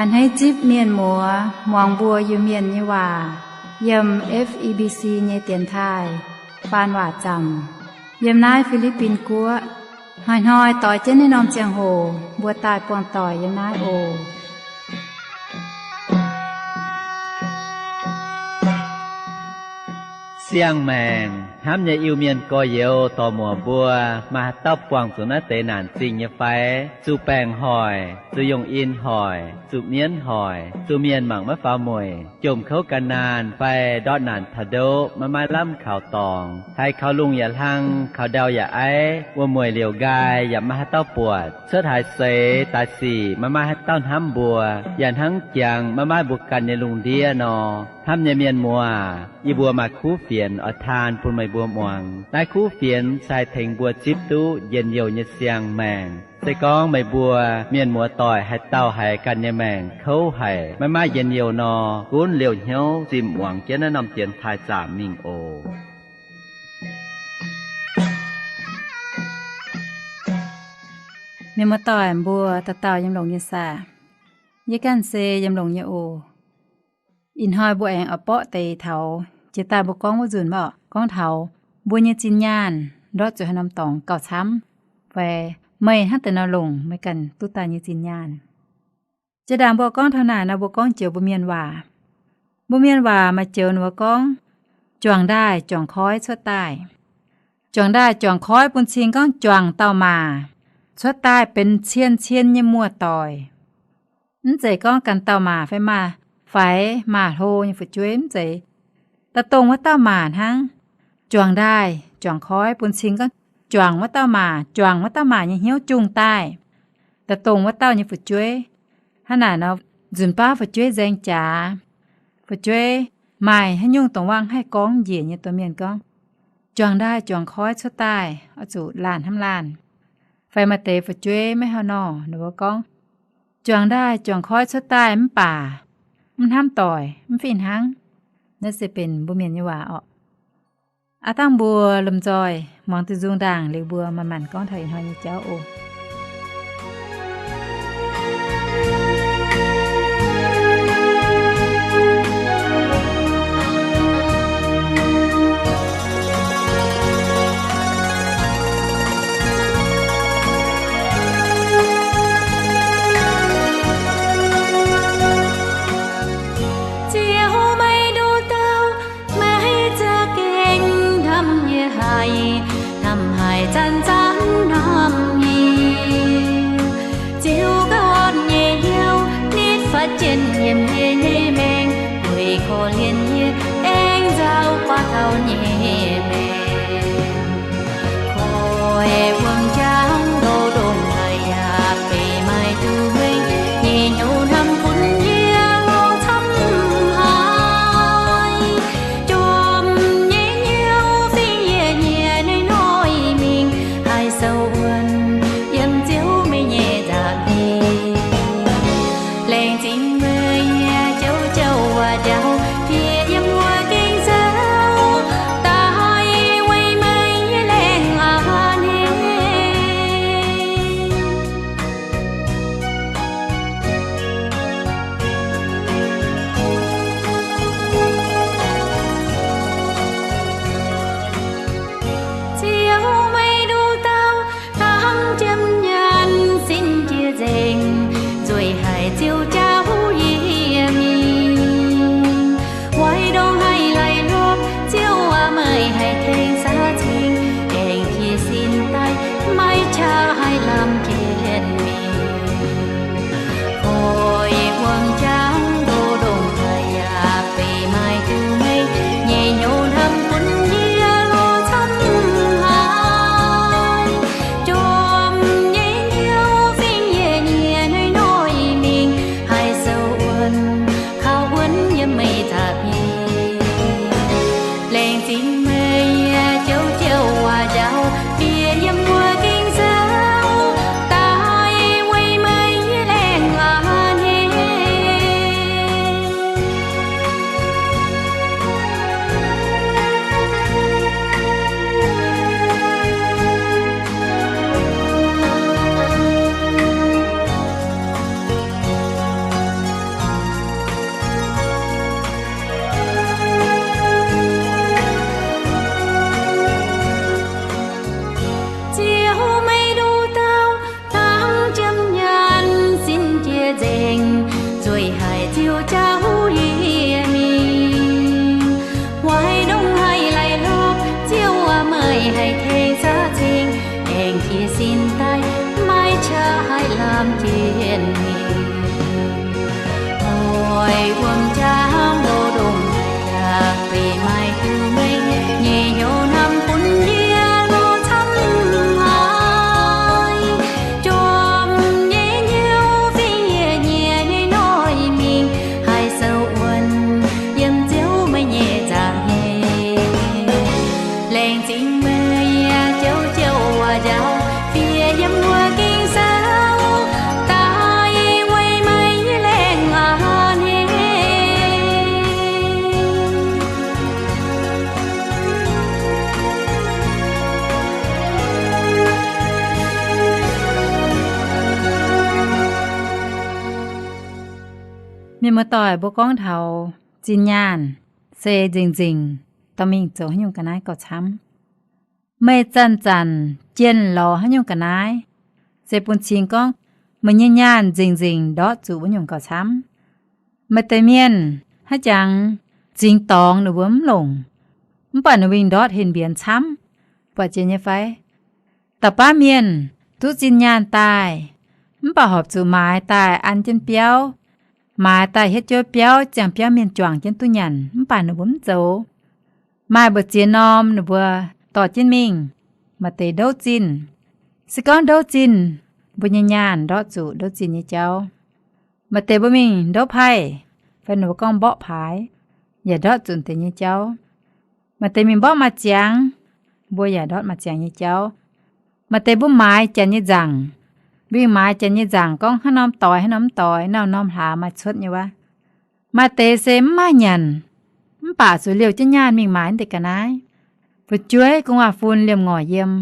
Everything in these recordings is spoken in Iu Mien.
A'hneiv zipv mienh muoz muangx mbuo Iu-Mienh nyei waac yiem F E B C nyei dienx taaih faan waac zaamc yiem naaiv Fi^li^bin Guoqv. Hnoi-hnoi doix jienv naaiv norm ziangh hoc mbuo daaih buangh doic yiem naaiv oc. Siang-maengc hnamv nyei Iu-Mienh gorx-youz dorc-muoc mbuo, maaih haaix dauh buangh zuqc naaiv deix naanc zingh nyei fai? Zuqc baengc hoic, zuqc yungh in hoic, zuqc mienv hoic, zuqc mienh mangc maiv faaux mueic, jomc kouv gan naanh fai ndortv naanc taux ndoqv maiv maaih lamh kaux dorngx, haiz kaux lungh yaac hlang, kaux ndau yaac aiv, wuom-mueic liouc nqaai yaac maiv maaih haaix dauh buatc, cuotv haaix seix daaih sic maiv maaih haaix dauh hnamv mbuo, yaac hnangv jangx maiv maaih mbuo ganh nyei lungh ndiev nor. Hnamv nyei mienh muoz, yie mbuo maaih kuv fienx oix taan bun meih mbuo muangx. Naaiv kuv fienx se haih tengx mbuo zipv duqv njien-youh nyei siang-maengc. Se gorngv meih mbuo mienh muoz doic haaix dauh haiz ganh nyei maengc kouv haic, maiv maaih njien-youh nor, gunv liouh hnyouv zimh muangx jienv naaiv norm dienx taaih zaamc mingh oc. Mienh muoz doic mbuo dauh dauh yiem longx nyei saah? Yie ganh se yiem longx nyei oc. Ih hnoi mbuo aengx oix borqv deix taux, jiex daaih mbuo gorngv wuov nzunc mv oc, gorngv taux mbuo nyei zinh nyaanh ndortv zuqc haaix norm dorngx gauh camv, fai meih hnangv deix nor longc meih ganh duqv daaih nyei zinh nyaanh. Jiex ndaangc mbuo gorngv taux naaic nor, mbuo gorngv joux mbuo mienh waac. Mbuo mienh waac maaih joux ninh mbuo gorngv, juangc ndaaih juangc koiv cuotv daaih. Juangc ndaaih juangc koiv bun cing gorngv juangc dauh maac cuotv daaih benx cien-cien nyei muoz-doic. Mv zeiz gorngv ganh dauh maac fai maac faix maac hlo nyei fu'jueiv, mv zeiz. Da'dongh wuov dauh maac hnangv. Juangc ndaaih juangc koiv bun cing gorngv juangc wuov dauh maac, juangc wuov dauh maac nyei hnyouv jungh daaih da'dongh wuov dauh nyei fu'jueiv. Hnangv naaic nor, nzunc baav fu'jueiv nzaeng jaax, fu'jueiv maaih haaix nyungc dongh waac haih gorngv njiec nyei domh mienh gorngv, juangc ndaaih juangc koiv cuotv daaih oix zuqc laanh hnamv laanh. Fai maaih deix fu'jueiv maiv haaix nor ninh mbuo gorngv, juangc ndaaih juangc koiv cuotv daaih mv baac mv hnamv doic mv fih hnangv. Naaiv se benx mbuo mienh nyei waac orqc. Aav dangh mbuo lomh nzoih muangx duqv nzung ndaangc liuz mbuo manc-manc gorngv taux ih hnoi nyei jauv oc. Ziouv, meih nduqc dauh maiv za'gengh hnamv yie haic, hnamv haic zanc-zanc hnamv yie. Ziouv ganh nyei hnyouv nitv fatv jienv yiem yie nyei maengc, weic korv-lienh yie aengx nzauh buatc taux nyei maengc. Koiv wuom-jangx ndoh ndongc haaix yaac beiv maaih duqv nyei hnyouv hnamv bun yie lorz camv haic. Jorm nyei hnyouv fingx yie nyei hnoi-hnoi mingh haih sou wuonv yiem Ziouv meih nyei nza'hmien. Laengz zingh meih nyei jauv-jauv waac-jauv, bieqc yiem wuov gengh zauh daaih weic meih nyei laengz a'hneiv. Ziouv, meih nduqc dauh hnangv jiem nyaanh sin jiex nzengc, nzueic haic Ziouv jauv yie mingh. Muoz-doic, mbuo gorngv taux zinh nyaanh se nzengc-nzengc dorh mingh zoux haaix nyungc ga'naaiv gauh camv. Meih zanc-zanc jienh lorz haaix nyungc ga'naaiv, se bun cing gorngv meih nyei nyaanh nzengc-nzengc ndortv zuqc wuov nyungc gauh camv. Maaih deix mienh haaix jangx zingx dorngx ninh mbuo mv longc, mv baac ninh mbuo mingh ndortv henv mbienx camv. Buatc jiex nyei fai? Da'baav mienh duqv zinh nyaanh daaih, mv baac horpc zuqc maaiz daaih an jienv biauv, maaiz daaih hietv jienv biauv, ziangh biauv mienh juangc jienv duqv nyanc, mv baac ninh mbuo mv zoux. Maaih mbu'ziex norm ninh mbuo dorh jienv mingh, maaih deix ndouv zinh. Se gorngv ndouv zinh, mbuo nyei nyaanh ndortv zuqc ndouv zinh nyei jauv. Maaih deix mbuo mingh ndouv paih, fai ninh mbuo gorngv mborqv paaix, yaac ndortv zuqc deix nyei jauv. Maaih deix mingh mborqv maaih ziangx, mbuo yaac ndortv maaih ziangx nyei jauv. Maaih deix mbuo maaiz janx nyei nzaangc, mingh maaiz janx nyei nzaangc gorngv haaix norm doix haaix norm mv doix, norm-norm hlaax maaih cuotv nyei wuov. Maaih deix se mv maaih nyanc, mv baac zuqc liouh jienv nyaanh mingh maaiz deix ga'naaiv. Fu'jueiv gu'nguaaz-fun liemh ngorc yiem,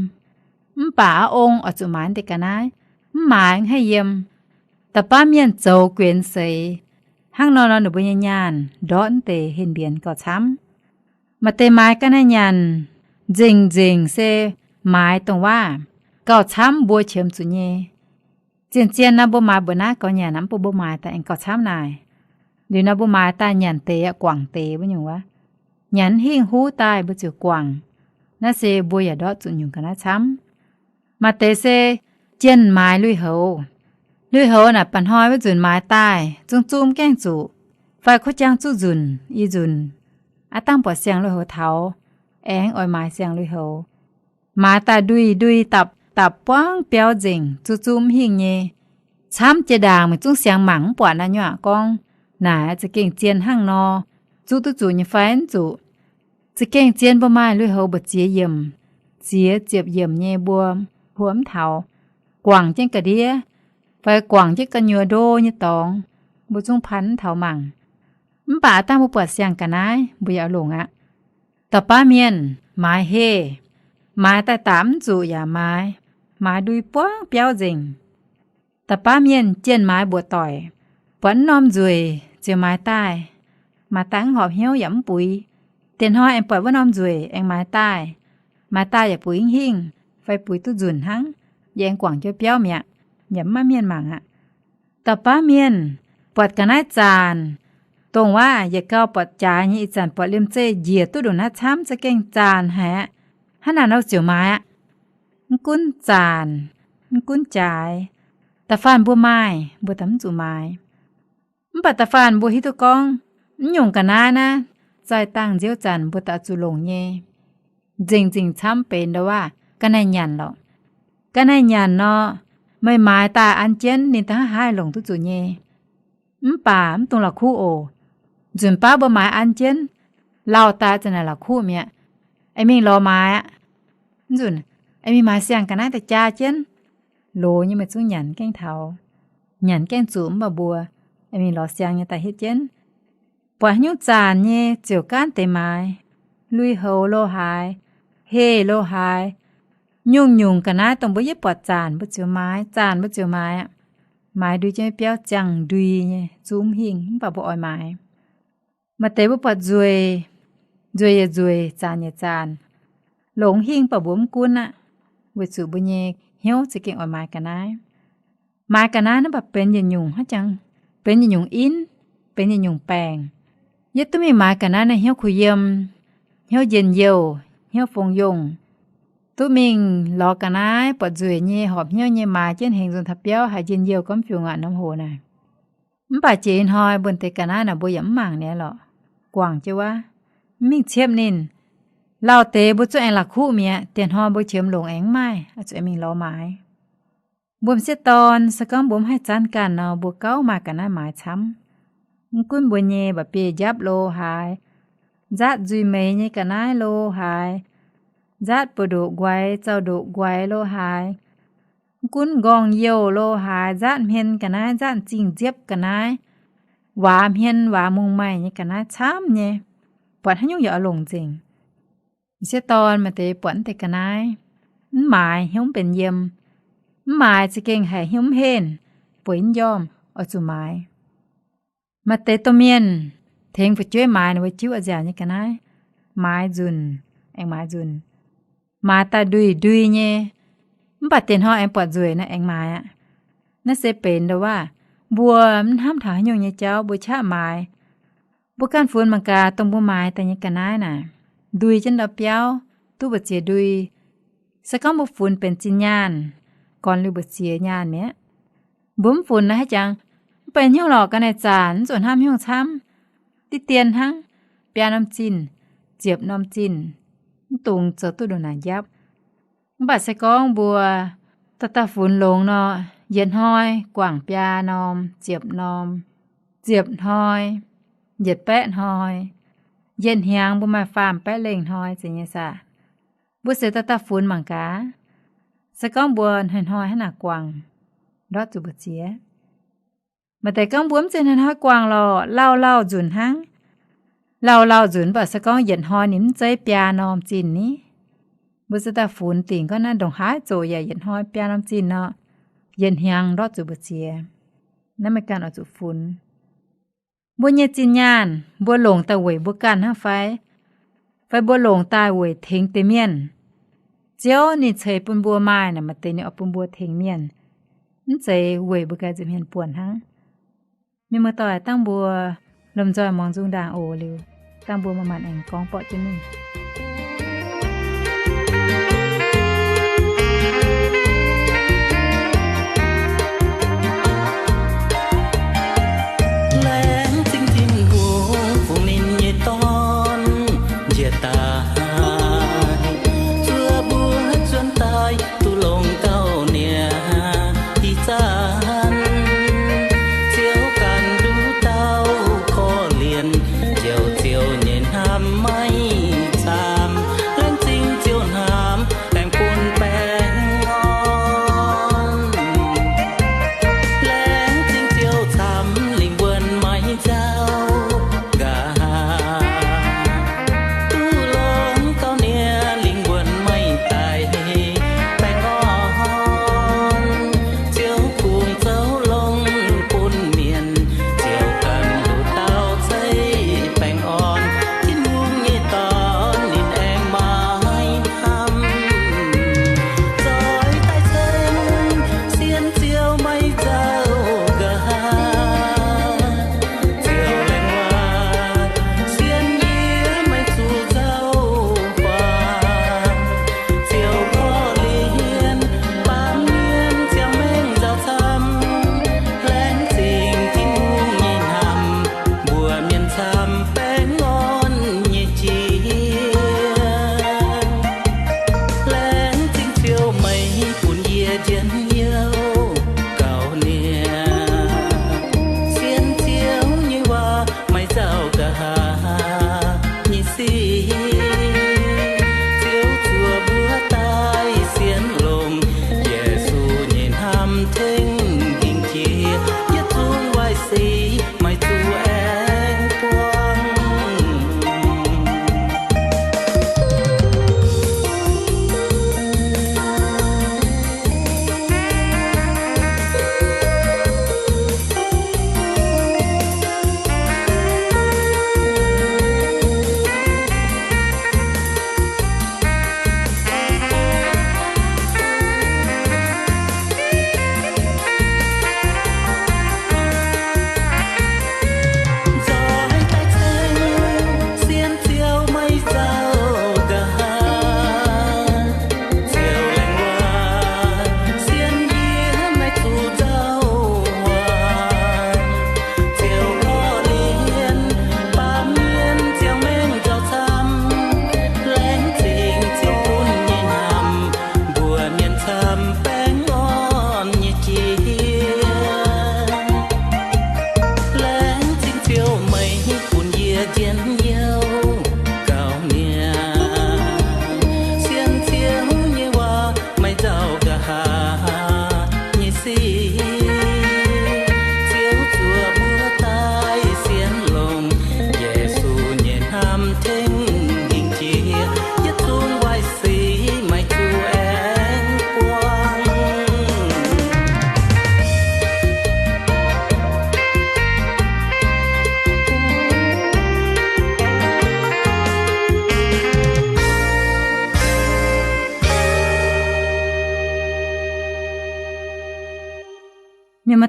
mv baac a'ong oix zuqc maaiz deix ga'naaiv, mv maaiz mv haih yiem. Da'baav mienh zoux guenx seix hnangv nor nor, ninh mbuo nyei nyaanh ndortv deix henv mbienx gauh camv. Maaih deix maaiz ga'naaiv nyanc nzengc-nzengc se maaiz dongh waac gauh camv mbuo qiemx zuqc nyei. Zien-zien nor mbuo maaiz mbuoqc naaiv gauh nyanc, mv baac mbuo maaiz daaih aengx gauh camv naaic. Liuz nor mbuo maaiz daaih nyanc deix yaac guangc deix wuov nyungc wuov. Nyanc hingh huv daaih mbuo ziouc guangc. Naaiv se mbuo yaac ndortv zuqc nyungc ga'naaiv camv. Maaih deix se jienh maaiz lui-houx. Lui-houx naaic ba'hnoi wuov nzunc maaiz daaih zungv zuqv mv gaengh zuqc, fai kuv jangv zuqv nzunc i nzunc, aav dangh buatc siang lui-houx taux, aengx oix maaiz siang lui-houx. Maaiz daaih ndui-ndui dapc-dapc buangv biauv nzengc, zuqv zuqv mv hingh nyei. Camv jiex ndaangc mingh zungv siang mangc mv buatc naaiv nyuac gorngv naaic za'gengh zien hnangv nor, zuqv duqv zuqc nyei fai mv zuqc. Za'gengh zien mbuo maaih lui-houx mbu'ziex yiemc, ziex ziepc yiemc nyei mbuo hluo mv taux, guangc jienv ga'ndiev, fai guangc jienv gu'nyuoz ndo nyei dorngx, mbuo zungv pan mv taux mangc. Mv baac dangh mbuo buatc siang ga'naaiv mbuo yaac longc aqv. Da'baav mienh maaiz heh, maaiz daaih daaih mv zuqc yaac maaiz, maaiz ndui buangv biauv nzengc. Da'baav mienh jienh maaiz mbuoqc doic, buatc mv norm nzueic ziouc maaiz daaih. Maaiz daaih mv horpc hnyouv yaac mv buix. Dieh hnoi aengx buatc wuov norm nzueic aengx maaiz daaih. Maaiz daaih yaac buix mv hingh, fai buix duqv nzunc hnangv, yaac aengx guangc jienv biauv mi'aqv, yaac mv maaih mienh mangc aqv. Da'baav mienh buatc ga'naaiv zaanc, dongh waac yietc gauh buatc jaaix nyei, ih zanc buatc liemh zeih njiec duqv ndongc naaiv camv za'gengh zaanc haic aqv. Hnangv naaic nor ziouc maaiz aqv. Mv gunv zaanc, mv gunv jaaix, da'faanh mbuo maaih, mbuo daaih mv zuqc maaiz. Mv baac da'faanh mbuo hiuv duqv gorngv, mv nyungc ga'naaiv naaiv, zaih dangh nziouv zanc mbuo daaih zuqc longc nyei. Nzengc-nzengc camv benx ndo waac ga'naaiv nyanc lorqc. Ga'naaiv nyanc nor, meih maaiz daaih an jienv ninh da'haav haih longc duqv zuqc nyei. Mv baac mv dungx la'kuqv oc. Nzunc baav mbuo maaiz an jienv, lauh daaih za'naaic la'kuqv mi'aqv. Aengx mingh lorz maaiz aqv. Nzunc aengx mingh maaiz siang ga'naaiv daaih jaa jienv. Loz nyei meih zungv nyanc gaengh taux, nyanc gaengh zuqc mv baac mbuo aengx mingh lorz siang nyei daaih hietv jienv. Buatc haaix nyungc zaanc nyei ziouc gaanv deix maaiz. Lui-houx lo haaix, heh lo haaix, nyungc-nyungc ga'naaiv dongh mbuo yietv buatc zaanc mbuo ziouc maaiz, zaanc mbuo ziouc maaiz aqv. Maaiz ndui jienv biauv ziangh ndui nyei, zuqv mv hingh mv baac mbuo oix maaiz. Maaih deix mbuo buatc nzueic, nzueic yaac nzueic, zaanc yaac zaanc, longx hingh baac mbuo mv gunv aqv, weic zuqc mbuo nyei hnyouv za'gengh oix maaiz ga'naaiv. Maaiz ga'naaiv naaiv baac benx yietc nyungc hnangv jangx, benx yietc nyungc inv, benx yietc nyungc baengc. Yie duqv mingh maaiz ga'naaiv naaiv hnyouv kuh yiem, hnyouv njien-youh, hnyouv fongc yongh. Duqv mingh lorz ga'naaiv buatc nzueic nyei, horpc hnyouv nyei, maaiz jienv hengx nzunc taux biauv haiz njien-youh gormx fiuv ngaanc norm hoc naaic. Mv baac jiex ih hnoi mbuo deix ga'naaiv naaic mbuo yaac mv mangc niaa lorqc, guangc jienv wuov, mv mingh ciepv ninh. Lauh deix mbuo zungv aengx la'kuqv mi'aqv. Dieh hnoi mbuo qiemx longc aengx mv maaih, zuqc aengx mingh lorz maaiz. Mbuo m'sieqv dorn se gorngv mbuo mv haih zanv ganh nor, mbuo gauh maaih ga'naaiv maaiz camv. Mv gunv mbuo nyei mba'biei njapv lo haaix, nzaatv nzuih meix nyei ga'naaiv lo haaix, nzaatv buoz-ndoqv nquaix, zaux-ndoqv nquaix lo haaix, mv gunv m'nqorngv-youh lo haaix, nzaatv hmien ga'naaiv, nzaatv m'zing nziepv ga'naaiv, waac hmien waac mungh maaih nyei ga'naaiv camv nyei, buatc haaix nyungc yaac oix longc nzengc. M'sieqv dorn maaih deix buatc mv deix ga'naaiv, mv maaiz hnyouv mv benx yiem, mv maaiz za'gengh haiz hnyouv mv henv, bueix mv njormh, oix zuqc maaiz. Maaih deix domh mienh tengx fu'jueiv maaiz ninh mbuo jiuv nziaauc nyei ga'naaiv, maaiz nzunc, aengx maaiz nzunc, maaiz daaih ndui-ndui nyei, mv baac diex hnoi aengx buatc nzueic naaiv aengx maaiz aqv. Naaiv se benx ndo waac, mbuo mv hnamv taux haaix nyungc nyei jauv mbuo qaqv maaiz. Mbuo ganh funx mangc gaax, dongh mbuo maaiz daaih nyei ga'naaiv naaic, ndui jienv ndau biauv, duqv mbu'ziex ndui. Se gorngv mbuo funx benx zinh nyaanh, gorn liuz mbu'ziex nyaanh mi'aqv. Mbuo mv funx naaiv haaix jangx, mv benx hnyouv lorqc, ga'naaiv zanc mv zuqc hnamv hnyouv camv, diqv dien hnangv, biaa norm zinh, ziepc norm zinh, mv dungx zoux duqv ndongc naaic njapv. Mv baac se gorngv mbuo daaih daaih funx longx nor, yietc hnoi guangc biaa norm, ziepc norm, ziepc hnoi, yietc baeqv hnoi, yietc hnyangx mbuo maaih faam baeqv lengh hnoi zeiz nyei saah. Mbuo se daaih daaih funx mangc gaax. Se gorngv mbuo hnoi-hnoi hnangv naaic guangc, ndortv zuqc mbu'ziex. Maaih deix gorngv mbuo mv zeiz hnoi-hnoi guangc lorqc, lauh lauh nzunc hnangv. Lauh lauh nzunc mv baac se gorngv yietc hnoi ninh mv zeiz biaa norm zinh ni. Mbuo se daaih funx dingc gorngv naaiv ndongc haaix zoqc yaac yietc hnoi biaa norm zinh nor, yietc hnyangx ndortv zuqc mbu'ziex. Naaiv meih ganh oix zuqc funx. Mbuo nyei zinh nyaanh mbuo longc daaih weic mbuo ganh hnangv fai? Fai mbuo longc daaih weic tengx deix mienh? Ziouv ninh ceix bun mbuo maaih naaic, maaih deix ninh oix bun mbuo tengx mienh, mv zeiz weic mbuo ganh nza'hmien buonc hnangv. Mienh muoz-doic, dangh mbuo lomh nzoih muangx nzung ndaangc oc. Liuz dangh mbuo manc-manc aengx gorngv borqv jienv mingh. Laengz zingh Tin-Hungh fungx ninh nyei Dorn njiec daaih, zuov mbuo zuonx daaih duqv longc gauh niaa ih zanc. Ziouv ganh nduqc dauh korv-lienh, njoux Ziouv nyei hnamv maiv caa.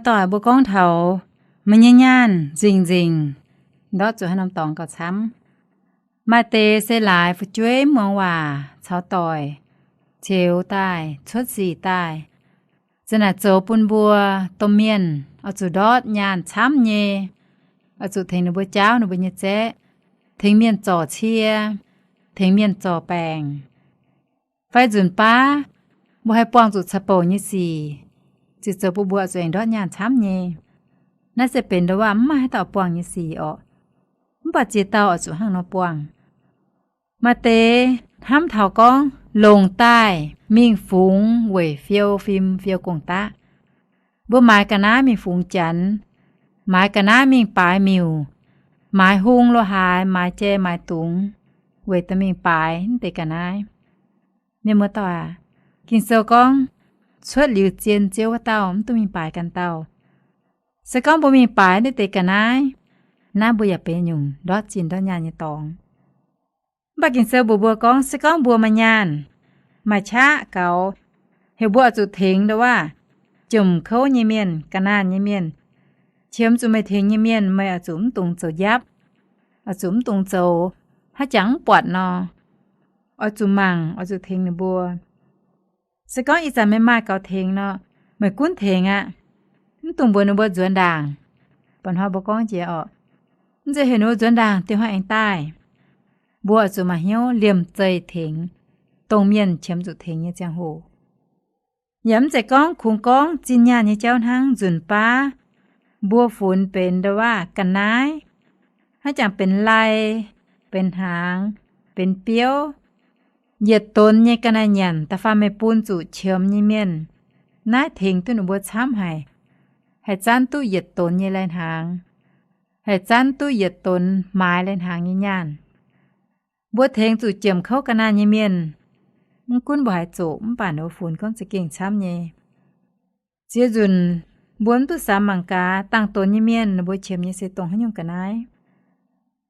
Doic mbuo gorngv taux meih nyei nyaanh nzengc-nzengc ndortv zuqc haaix norm dorngx gauh camv. Maaih deix se laaix fu'jueiv muangx waac caux doic ceux daaih, cuotv sic daaih, za'naaic zoux bun mbuo domh mienh oix zuqc ndortv nyaanh camv nyei, oix zuqc tengx ninh mbuo jaauv ninh mbuo nyei zaeqv, tengx mienh zorc cie, tengx mienh zorc baengc. Fai nzunc baav mbuo haih buangh zuqc caux bouc nyei sic, ziouc zoux bun mbuo oix zuqc aengx ndortv nyaanh camv nyei. Naaiv se benx ndo waac mv maaih haaix dauh buangh nyei sic orqc. Mv baac ziex dauh oix zuqc hnangv nor buangh. Maaih deix hnamv taux gorngv longc daaih mingh fungx weic fiou fim fiou gong-daqv. Mbuo maaiz ga'naaiv mingh fungx janx, maaiz ga'naaiv mingh baaix miuc, maaiz hung lo haaix, maaiz jai maaiz dungz, weic dorh mingh baaix mv deix ga'naaiv. Mienh muoz-doic aac, Ging-Sou gorngv, cuotv liuz zien Ziouv wuov dauh mv duqv mingh baaix ganh dauh. Se gorngv mbuo mingh baaix naaiv deix ga'naaiv, naaiv mbuo yaac benx nyungc ndortv zinh ndortv nyaanh nyei dorngx. Mv baac Ging-Sou mbuox mbuo gorngv, se gorngv mbuo maaih nyaanh, maaih qaqv gaux, heuc mbuo oix zuqc tengx ndo waac jomc kouv nyei mienh, ga'naanh nyei mienh, qiemx zuqc meih tengx nyei mienh, meih oix zuqc mv dungx zoux njapv, oix zuqc mv dungx zoux haaix jangx mv buatc nor, oix zuqc mangc, oix zuqc tengx ninh mbuo. Se gorngv ih zanc meih maaih gaux tengx nor, meih gunv tengx aqv. Mv dungx mbuox ninh mbuo nzuonx ndaangc. Mba'hnoi mbuo gorngv jiex orqc, mv zeiz heuc ninh mbuo nzuonx ndaangc dieh hnoi aengx daaih. Mbuo oix zuqc maaih hnyouv liemh zeih tengx dongh mienh qiemx zuqc tengx nyei ziangh hoc. Yaac mv zeiz gorngv kungx gorngv zinh nyaanh nyei jauv hnangv, nzunc baav mbuo funx benx ndo waac ga'naaiv, haaix jangx benx lai, benx hnaangx, benx biouv, yietc donx nyei ga'naaiv nyanc da'faanh meih bun zuqc qiemx nyei mienh, naaiv tengx duqv ninh mbuo camv haic, haih zanv duqv yietc donx nyei lai-hnaangx, haih zanv duqv yietc donx maaiz lai-hnaangx nyei nyaanh. Mbuo tengx zuqc jomc kouv ga'naanh nyei mienh, mv gunv mbuo haaix zoqc mv baac ninh mbuo funx gorngv za'gengh camv nyei. Ziex nzunc mbuo mv duqv samx mangc gaax dangh donx nyei mienh ninh mbuo qiemx nyei se dongh haaix nyungc ga'naaiv.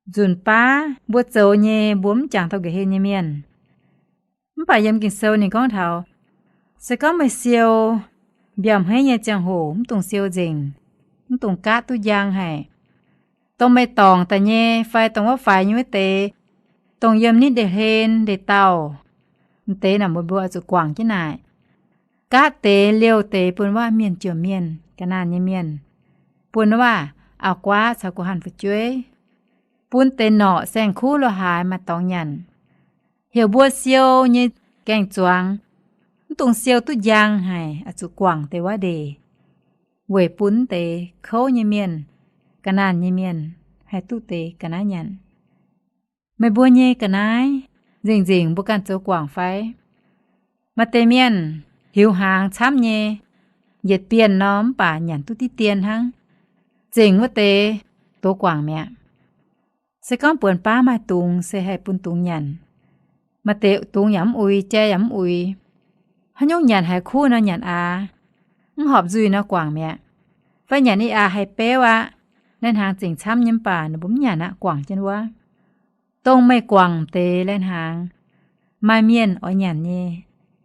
Nzunc baav mbuo zoux nyei mbuo mv jangx taux nqa'hien nyei mienh. Mv baac yiem Ging-Sou ninh gorngv taux, se gorngv meih siou mbiauh hmeiv nyei ziangh hoc mv dungx siou nzengc, mv dungx gaatv duqv njang haic. Dongh meih dorngc daaih nyei fai dongh wuov faix nyei wuov deix, dongh yiem nitv ndeic-hlen ndeic-daauh, m'deix naaic mbuo mbuo oix zuqc guangc jienv naaic. Gaatv deix liouh deix bun waac mienh jomc mienh, ga'naanh nyei mienh, bun waac auv-guaav caux guh hanh fu'jueiv, bun deix norqc saeng-kuv lo haaix maaih dorngx nyanc. Heuc mbuo siou nyei gaeng-zuangx, mv dungx siou duqv njang haic, oix zuqc guangc deix wuov ndeic, weic bun deix kouv nyei mienh, ga'naanh nyei mienh haih duqv deix ga'naaiv nyanc. Meih mbuo nyei ga'naaiv nzengc-nzengc mbuo ganh zoux guangc fai? Maaih deix mienh hiuv hnaangx camv nyei, yietc bienh nor mv baac nyanc duqv diqv dien hnangv. Zengc wuov deix dox guangc mi'aqv. Se gorngv buonc baav maaih dungz se haih bun dungz nyanc. Maaih deix dungz yaac mv uix, jai yaac mv uix. Haaix nyungc nyanc haiz kuv nor nyanc aqv. Mv horpc nzuih nor guangc mi'aqv. Fai nyanc i aqv haih beuv aqv. Lai-hnaangx zengc camv nyei mv baac ninh mbuo mv nyanc aqv, guangc jienv wuov. Dongh meih guangc deix lai-hnaangx, maaih mienh oix nyanc nyei,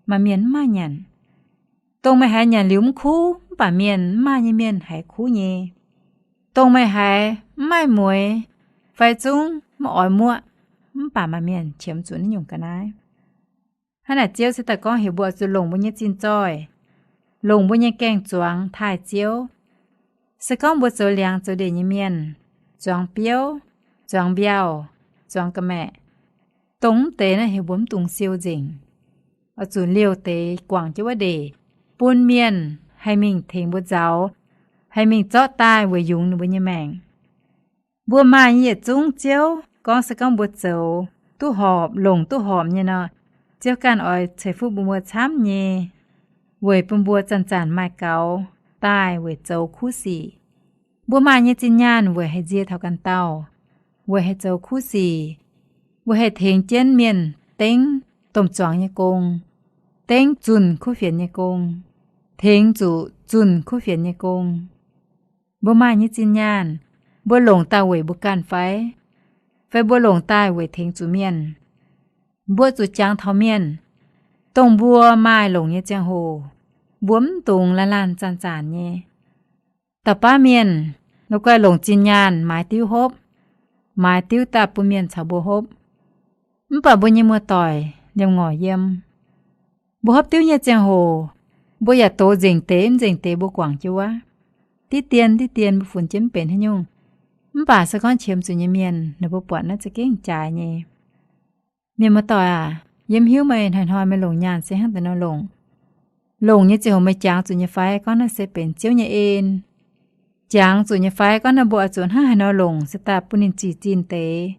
maaih mienh mv maaih nyanc. Dongh meih haiz nyanc liuz mv kuv mv baac mienh mv maaih nyei mienh haiz kuv nyei. Dongh meih haiz mv maaih mueix fai zungv mv oix muoqv, mv baac maaih mienh qiemx zuqc naaiv nyungc ga'naaiv. Hnangv naaic Ziouv se daaih gorngv heuc mbuo oix zuqc longc mbuo nyei zinh zoih, longc mbuo nyei gaeng-zuangx taaih Ziouv. Se gorngv mbuo zoux liangx zoux ndeic nyei mienh, zuangx biouv, zuangx mbiauh, zuangx ga'maeqc, dongh mv deix naaiv heuc mbuo mv dungx siou nzengc. Oix zuqc liouh deix guangc jienv wuov ndeic, bun mienh haih mingh tengx mbuo nzaaux, haih mingh zorqv daaih weic yungz ninh mbuo nyei maengc. Mbuo maaih nyei yietc zungv Ziouv gorngv se gorngv mbuo zoux duqv horpc, longc duqv horpc nyei nor, Ziouv ganh oix ceix fuqv mbuo mbuo camv nyei, weic bun mbuo zanc-zanc maaih gaux daaih weic zoux kuv sic. Mbuo maaih nyei zinh nyaanh weic haih nzie taux ganh dauh, weic haih zoux kuv sic, weic haih tengx jienv mienh dengv domh zuangx nyei gong, dengv zunh kuv fienx nyei gong, tengx zuqc zunh kuv fienx nyei gong. Mbuo maaih nyei zinh nyaanh, mbuo longc daaih weic mbuo ganh fai? Fai mbuo longc daaih weic tengx zuqc mienh? Mbuo zuqc jangx taux mienh, dongh mbuo maaih longc nyei ziangh hoc, mbuo mv dungx laanh laanh zanc-zanc nyei. Da'faanh mienh, la'guaih longc zinh nyaanh maaiz diuv hopv, maaiz diuv daaih bun mienh caux mbuo hopv. Mv baac mbuo nyei muoz-doic liemh ngorc yiem, mbuo hopv diuv nyei ziangh hoc, mbuo yaac doz nzengc deix, mv nzengc deix mbuo guangc jienv wuov. Diqv dien diqv dien mbuo funx jienv mv benx haaix nyungc. Mv baac se gorngv qiemx zuqc nyei mienh, ninh mbuo buatc naaiv za'gengh jaaix nyei. Mienh muoz-doic aac, yie mv hiuv meih hnoi-hnoi meih longc nyaanh se hnangv deix nor longc. Longc nyei ziangh hoc meih jangx zuqc nyei fai gorngv naaiv se benx Ziouv nyei en? Jangx zuqc nyei fai gorngv naaiv mbuo oix zuqc hnangv haaix nor longc se daaih bun ninh zic zinh deix?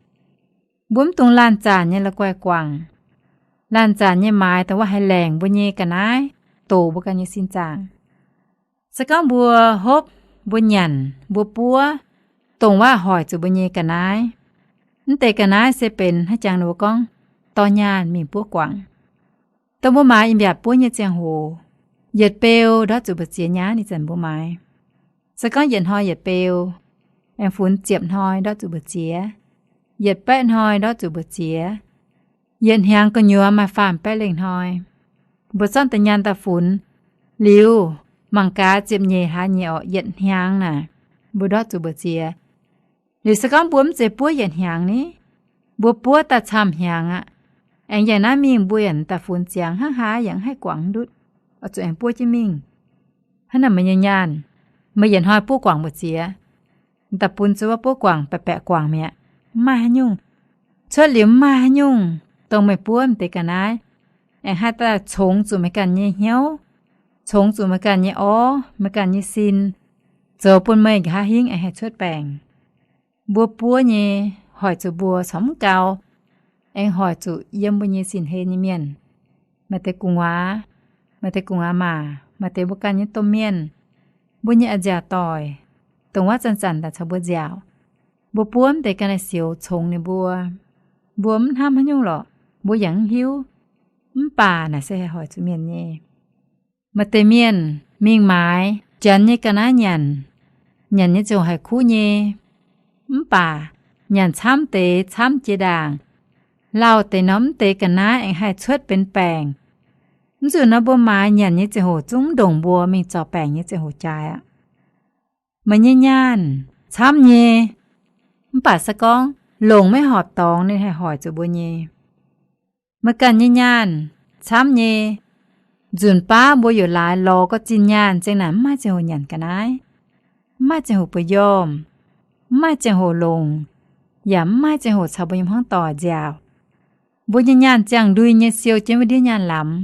Mbuo mv dungx laanh zanc nyei la'guaih guangc, laanh zanc nyei maaiz dongh wuov haih laengc mbuo nyei ga'naaiv, doqc mbuo ganh nyei sin zaangc. Se gorngv mbuo hopv, mbuo nyanc, mbuo buov dongh wuov hoic zuqc mbuo nyei ga'naaiv, mv deix ga'naaiv se benx haaix jangx ninh mbuo gorngv dorh nyaanh mingh buov guangc. Dongh mbuo maaiz yiem mbiaatc buov nyei ziangh hoc, yietc beu ndortv zuqc mbu'ziex nyaanh ih zanc mbuo maaiz. Se gorngv yietc hnoi yietc beu, aengx funx ziepc hnoi ndortv zuqc mbu'ziex, yietc baeqv hnoi ndortv zuqc mbu'ziex, yietc hnyangx gu'nyuoz maaih faam baeqv lengh hnoi. Mbuo zorqv deix nyaanh daaih funx liuz, mangc gaax ziepc nyeic hlaax nyei orqc, yietc hnyangx naaic, mbuo ndortv zuqc mbu'ziex. Liuz se gorngv mbuo mv zeiz buov yietc hnyangx ni, mbuo buov daaih camv hnyangx aqv, aengx yangh naaiv mingh mbuo yaac daaih funx ziangx hnangv haaix yaac mv haih guangc ndutv, oix zuqc aengx buov jienv mingh. Hnangv naaic meih nyei nyaanh, meih yietc hnoi buov guangc mbu'ziex, daaih bun zuov buov guangc baeqc baeqc guangc mi'aqv, mv maaih haaix nyungc. Cuotv liuz mv maaih haaix nyungc dongh meih buov m'deix ga'naaiv aengx haih daaih congx zuqc meih ganh nyei hnyouv, congx zuqc meih ganh nyei orv, meih ganh nyei sin, zoux bun meih nqa'haav hingv aengx haih cuotv baengc. Mbuo buov nyei hoic zuqc mbuo corc mv gaux, aengx hoic zuqc yiem mbuo nyei sin-hlen nyei mienh, maaih deix gu'nguaaz, maaih deix gu'nguaaz-maac, maaih deix mbuo ganh nyei domh mienh, mbuo nyei a'nziaauc doic, dongh wuov zanc-zanc daaih caux mbuo nziaauc. Mbuo buov m'deix ga'naaiv-sioux congx ninh mbuo. Mbuo mv hnamv haaix nyungc lorqc, mbuo yaac mv hiuv. Mv baac naaic se haih hoic zuqc mienh nyei. Maaih deix mienh mingh maaiz janx nyei ga'naaiv nyanc, nyanc nyei ziouc haiz kuv nyei. Mv baac nyanc camv deix camv jiex ndaangc, lauh deix norm m'deix ga'naaiv aengx haih cuotv benx baengc. Mv zuqc nor mbuo maaiz nyanc nyei ziangh hoc zungv mv ndongc mbuo mingh zorc baengc nyei ziangh hoc jaaix aqv. Meih nyei nyaanh camv nyei, mv baac se gorngv longc maiv horpc dorngx ninh haih hoic zuqc mbuo nyei. Meih ganh nyei nyaanh camv nyei, nzunc baav mbuo youc laaix lorz gorx zinh nyaanh ziang naaic mv maaih ziangh hoc nyanc ga'naaiv, mv maaih ziangh hoc bueix njormh, mv maaih ziangh hoc longc, yaac mv maaih ziangh hoc caux mbuo nyei hmuangv doic nziaauc. Mbuo nyei nyaanh ziangh ndui nyei siou jienv wuov ndiev nyaanh lamz,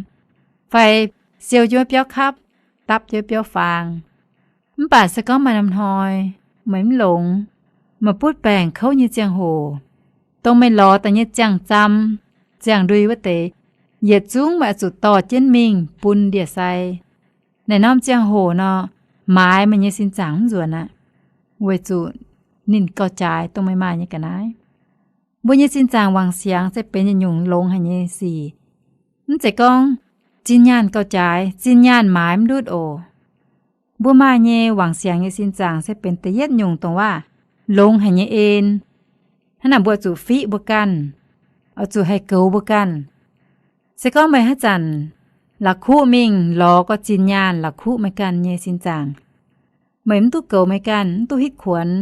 fai siou jienv wuov biauv kapv, dapv jienv wuov biauv faang. Mv baac se gorngv maaih norm hnoi meih mv longx, meih butv baengc kouv nyei ziangh hoc, dongh meih lorz daaih nyei ziangh zam, ziangh ndui wuov deix, yietc zungv meih oix zuqc dorh jienv mingh bun ndie-sai. Naaic norm ziangh hoc nor, maaiz meih nyei sin zaangc mv nzuonx aqv, weic zuqc ninh gauh jaaix dongh meih maaih nyei ga'naaiv. Mbuo nyei sin zaangc wangc siangx se benx yietc nyungc longx haic nyei sic. Mv zeiz gorngv zinh nyaanh gauh jaaix, zinh nyaanh maaiz mv ndutv oc. Mbuo maaih nyei wangc siangx nyei sin zaangc se benx da'yietv nyungc dongh waac longx haic nyei en. Hnangv naaic mbuo oix zuqc fiqv mbuo ganh, oix zuqc haih goux mbuo ganh. Se gorngv meih haaix zanc la'kuqv mingh lorz gorx zinh nyaanh la'kuqv meih ganh nyei sin zaangc, meih mv duqv goux meih ganh, mv duqv hitv kuonx,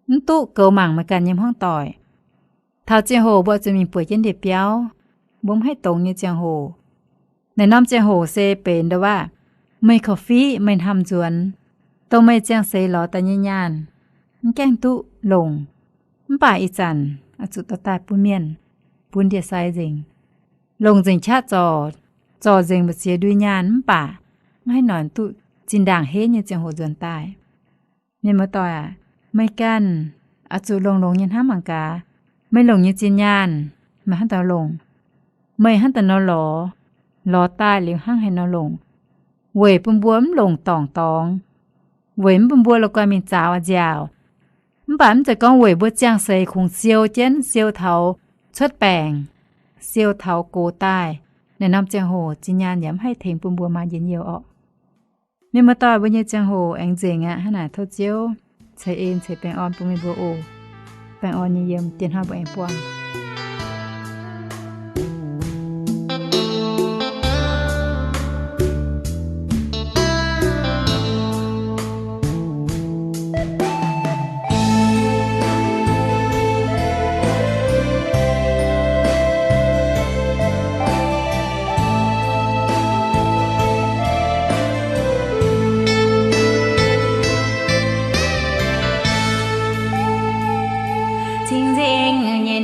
mv duqv goux mangc meih ganh nyei hmuangv doic, taux ziangh hoc mbuo zuqc mingh bueix jienv ndie-biauv, mbuo mv haih dongz nyei ziangh hoc. Naaic norm ziangh hoc se benx ndo waac, meih korv-fiqv, meih hnamv nzuonx, dongh meih ziangh seix lorz daaih nyei nyaanh, mv gaengh duqv longc. Mv baac ih zanc oix zuqc dorh daaih bun mienh, bun ndie-sai nzengc. Longc nzengc qaqv zorc, zorc nzengc mbu'ziex ndui nyaanh mv baac mv haih noic duqv zinh ndaangc henv nyei ziangh hoc nzuonx daaih. Mienh muoz-doic aac, meih ganh oix zuqc longx-longx nyei hnamv mangc gaax. Meih longc nyei zinh nyaanh, meih hnangv daaih longc, meih hnangv daaih nor lorz, lorz daaih liuz hnangv haaix nor longc, weic bun mbuo mv longc dorngc dorngx, weic mv bun mbuo la'guaih mingh zaaux a'nziaauc. Mv baac mv zeiz gorngv weic mbuo ziangh seix kungx siou jienv, siou taux cuotv baengc, siou taux gox daaih, naaic norm ziangh hoc zinh nyaanh yaac mv haih tengx bun mbuo maaih njien-youh orqc. Mienh muoz-doic, mbuo nyei ziangh hoc aengx nzengc aqv. Hnangv naaic tov Ziouv ceix en ceix baengh orn bun meih mbuo oc. Baengh orn nyei yiem, diex hnoi mbuo aengx buangh.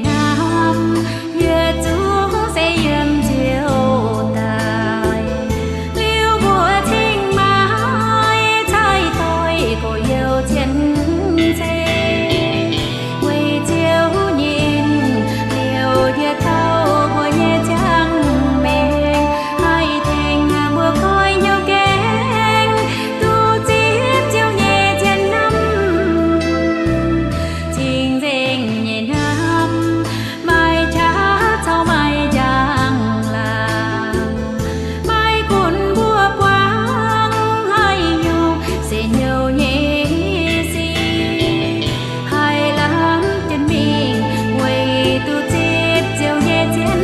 hnamv, yietc zungv se yiem Ziouv daaih. Liuz mbuo cingx maiv cai doix gorx-youz cien-ceqv, weic Ziouv nyei en liouc yietc dauh mbuo nyei ziangh maengc, haih tengx mbuo koiv hnyouv gaengh duqv zipv Ziouv nyei zien hnamv. Cing-nzengc nyei hnamv, maaih qaqv caux maaih njang-laangc, maiv gunv mbuo buangv haaix nyungc se hnyouv nyei sic, haih lamh jienv mingh weic duqv zipv Ziouv nyei zien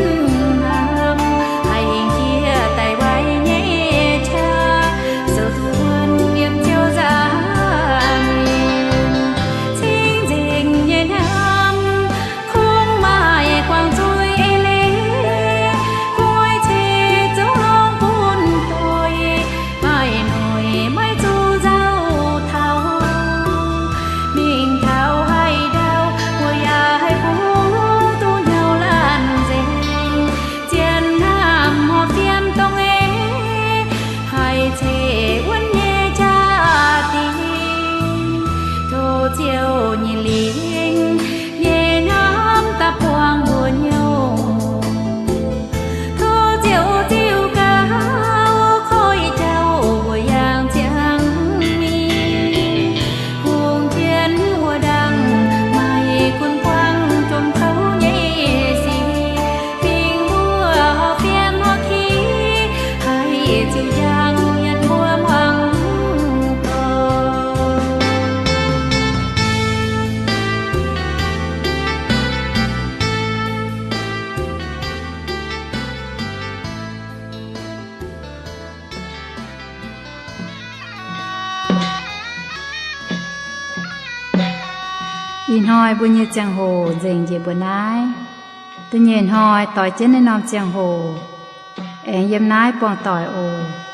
hnamv, haih hingh jiex daaih waaic nyei qaqv, zoux duqv wuonv yiem Ziouv nza'hmien. Cing-nzengc nyei hnamv, kungx maaih guangc zuiz eix leiz, kungx oix ceix zungv longc bun doic, maaih noic maiv zuqc nzauh taux. Mingh taux haaix ndau, mbuo yaac haih bungx duqv hnyouv laanh nzengc. Zien hnamv horpc fiem dongh eix, haih ceix wuonv nyei jaa-dingh. Tov Ziouv nyei lingc nyei hnamv daaih buangh mbuo hnyouv. Tov Ziouv ziux gaux koiv jauv mbuo yangh ziangh mingh, kungx jienv wuov ndaangc maaih gunv buangv jomc kouv nyei sic, fingx mbuo horpc fiem horpc ki, haih ziux njang yietc mbuo muangx doic. Ih hnoi mbuo nyei ziangh hoc nzengc njiec mbuo naaiv. Da'nyeic hnoi doix jienv naaiv norm ziangh hoc, aengx yiem naaiv buangh doic oc.